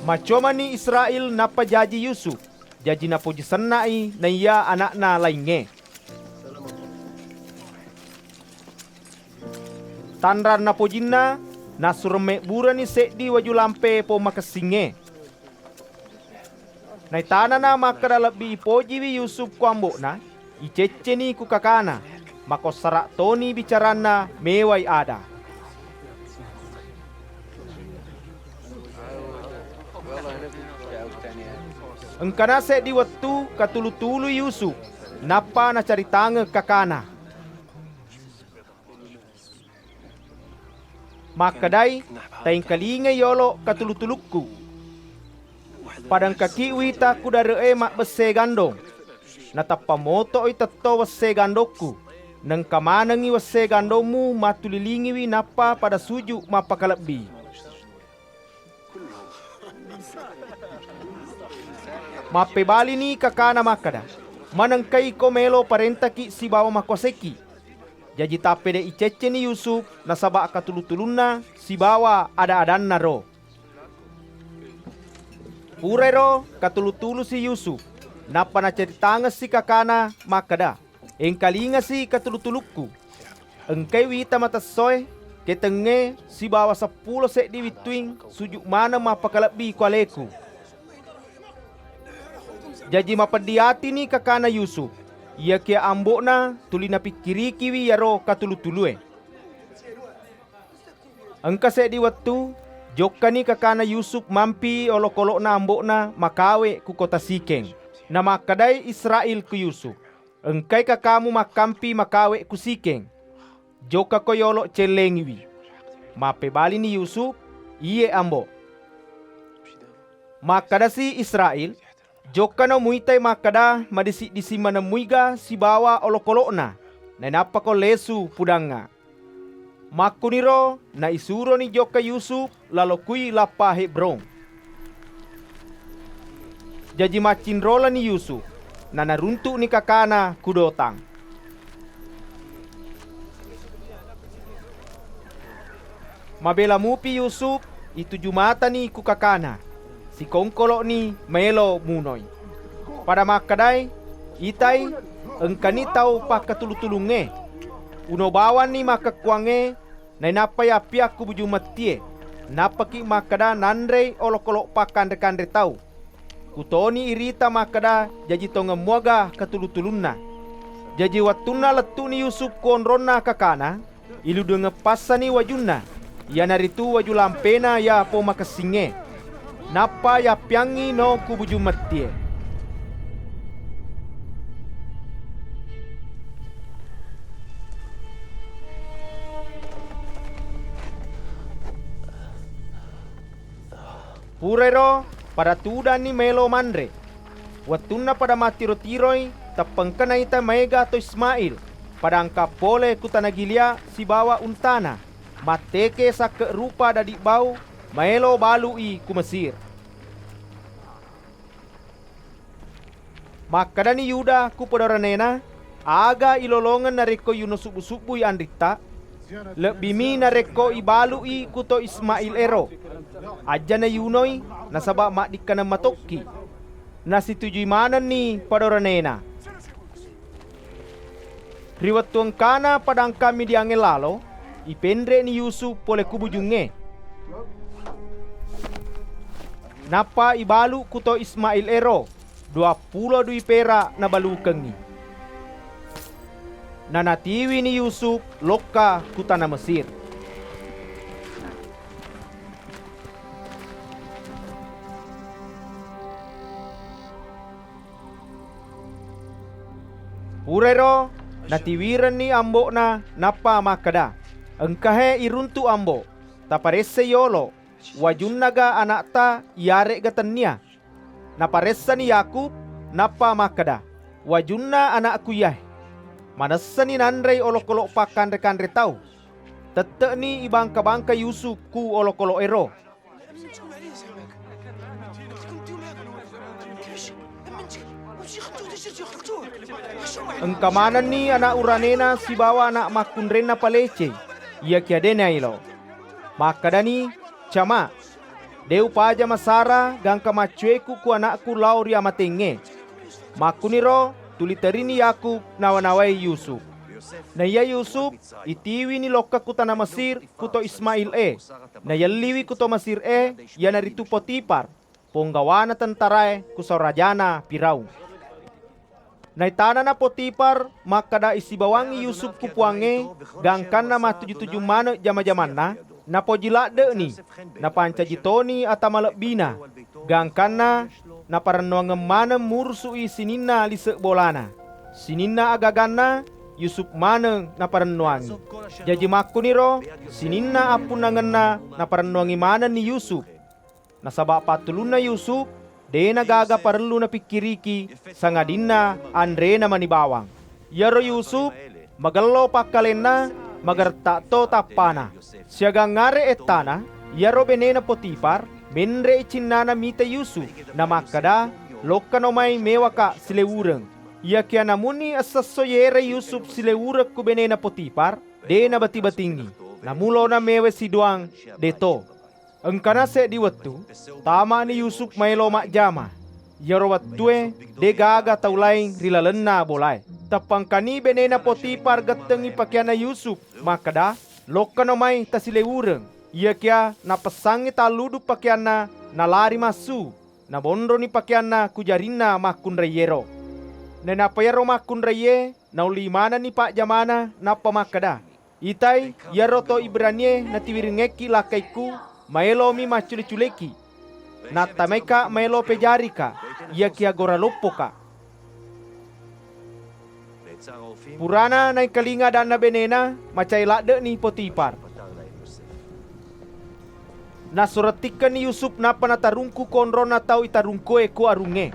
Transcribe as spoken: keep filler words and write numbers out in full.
Macomani Israel nappa jaji Yusuf, jaji napoji senna'i naiya ana'na laingnge. Tanrang napojinna, nassuro mebburani seddi waju lampe pong makessingngé. Naitanana makkeda lebbi ipojiwi Yusuf ku ambo'na, icéccéni ku kakana, makossara toni bicaranna méwai ada. Engkana seddi wettu katulu-tului Yusuf, nappa nacaritangeng kakana. Makkedai, "Taéngkalingai yolo katulu-tulukku. Pada engkaki uwita ku dare'é mabbessé gandong. Natappa moto'i tetto wessé gandokku. Naéngka manengngi wessé gandommu mattulilingiwi nappa pada suju mappakalebbi." Mappébalini kakana makkeda, "Manengkai ko mélo paréntaki sibawa makuwasaiki." Jaji tappédé icéccéni Yusuf nasaba katulu-tulunna sibawa ada-adanna ro. Purairo katulu-tulusi Yusuf, nappa nacaritangessi kakana makkeda, "Éngkalingasi katulu-tulukku. Engkai wita matessoé, kétengngé, sibawa seppulo séddi wittuing suju maneng mappakalebbi ku aléku." Jaji mapeddi atini kakana Yusuf, iyakiya ambo'na tuli napikkirikiwi iyaro katulu-tulué. Engka séddi wettu, jokkani kakana Yusuf mampi olokolo'na ambo'na makawé ku kota Sikéng. Namakkedai Israél ku Yusuf, "Engkai kakamu makkampi makawé ku Sikéng. Jokkako yolo celléngiwi." Mappébalini Yusuf, "Iyé, Ambo'." Makkedasi Israél, "Jokkano muitai makkeda madising-dising maneng muiga sibawa olokolo'na, nainappako lésu pudangnga." Makkuniro naisuroni jokka Yusuf lalo kui lappa Hébron. Jaji maccinrolani Yusuf, nanaruntu'ni kakana ku Dotang. Mabéla mupi Yusuf, ituju matani ku kakana, sikongkolo'ni maélo munoi. Pada makkedaé, "Itai, engkani tau pakkatulu-tulungngé. Uno bawanni makkekkuwangngé, nainappa yappiakku bujung mettié, nappaki makkeda nanréi olokolo pakkanré-kanré tau. Kutoni irita makkeda jaji tongeng muaga katulu-tulunna." Jaji wettunna lettu'ni Yusuf ku onronna kakana, iludungeng passani wajunna, iyanaritu waju lampéna iya pong makessingngé. Nappa yappiangngi no ku bujung mettié. Purairo pada tudanni maélo manré. Wettunna pada mattiro-tiroi, teppengka naita maéga to Ismail, pada engka polé ku tana Giléad sibawa untana, mattéké sakke rupa dadi bau, maélo balu'i ku Mesir. Makkedani Yuda ku podaoranéna, "Aga ilolongeng narékko yuno subbu-subbui anritta? Lebbimi narékko ibalu'i kuto Ismail éro. Ajjana yunoi, nasaba maddikkaneng matokki." Nasitujui manenni podaoranéna. Ri wettu engkana pada engka Midiangngé lalo, ipénré'ni Yusuf polé ku bujungngé. Nappa ibalu kuto Ismail éro, duappulo dui péra nabalukengngi. Nanatiwini Yusuf lokka ku tana Mesir. Purairo natiwirenni ambo'na nappa makkeda, "Engkahe iruntu, Ambo', taparessai yolo, wajunnaga ana'ta iyare'ga tenniya?" Naparessani Yakub, nappa makkeda, "Wajunna ana'ku iyae." Manessani nanrei olokolo pakkanre-kanre tau. Tette'ni ibangka-bangka Yusuf ku olokolo'ero. Engka manenni ana' uranena sibawa ana' makkunrenna paleceng. iyakiya dé' naélo. Makkedani, "Cama', dé' upaja masara gangka maccuéku ku ana'ku lao ri amaténgngé." Makkuniro tuli terini Yakub nawa-nawai Yusuf. Naiya Yusuf itiwini lokka ku tana Mesir, ku to Ismail-é. Nayelliwi ku to Mesir-é, iyanaritu Potifar, ponggawana tentaraé ku saorajana Firaun. Naitanana Potifar makkeda isibawangngi Yusuf ku puwangnge, gangkanna mattuju-tuju maneng jama-jamanna, napoji ladde'ni, napancaji toni ata malebbina, gangkanna naparennuangeng maneng murusu'i sininna lise' bolana. Sininna aga-aganna Yusuf maneng naparennuangi. Jaji makkuniro sininna appunnangenna naparennuangi manenni Yusuf. Nasaba pattulunna Yusuf dé' nagaga parellu napikkiriki, sangadinna anréna mani bawang. Iyaro Yusuf magello pakkalénna, magerta' to tappana. Siagang aré ettana, iyaro bénéna Potifar ménré'i cinnana mita Yusuf, namakkeda, "Lokkano mai méwaka' siléwureng." Iyakiya namuni esso-esso yéré Yusuf siléwureng ku bénéna Potifar, dé' nabati-batingngi. Namulona méwai siduang, dé'to. Engkana séddi wettu, tama'ni Yusuf maélo majjama. Iyaro wettué dé' gaga tau laing ri lalenna bolaé. Teppangkani bénéna Potifar gettengngi pakéyanna Yusuf, makkeda, "Lokkano mai tasiléwureng." Iyakiya napessangngi talludu pakéyanna, nalari massu, nabonroni pakéyanna ku jarinna makkunraiéro. Nainappa iyaro makkunraié naulléi manenni pajjamana, nappa makkeda, "Itai, iyaro to Ibranié natiwiringngékki lakkaikku, maélomi maccule-culéki. Nattamaika' maélo péjarika, iyakiya gora loppoka'." Purana naéngkalinga adanna bénéna, macai ladde'ni Potifar. Nassurettikkenni Yusuf nappa natarungku konronna tau itarungkué ku arungngé.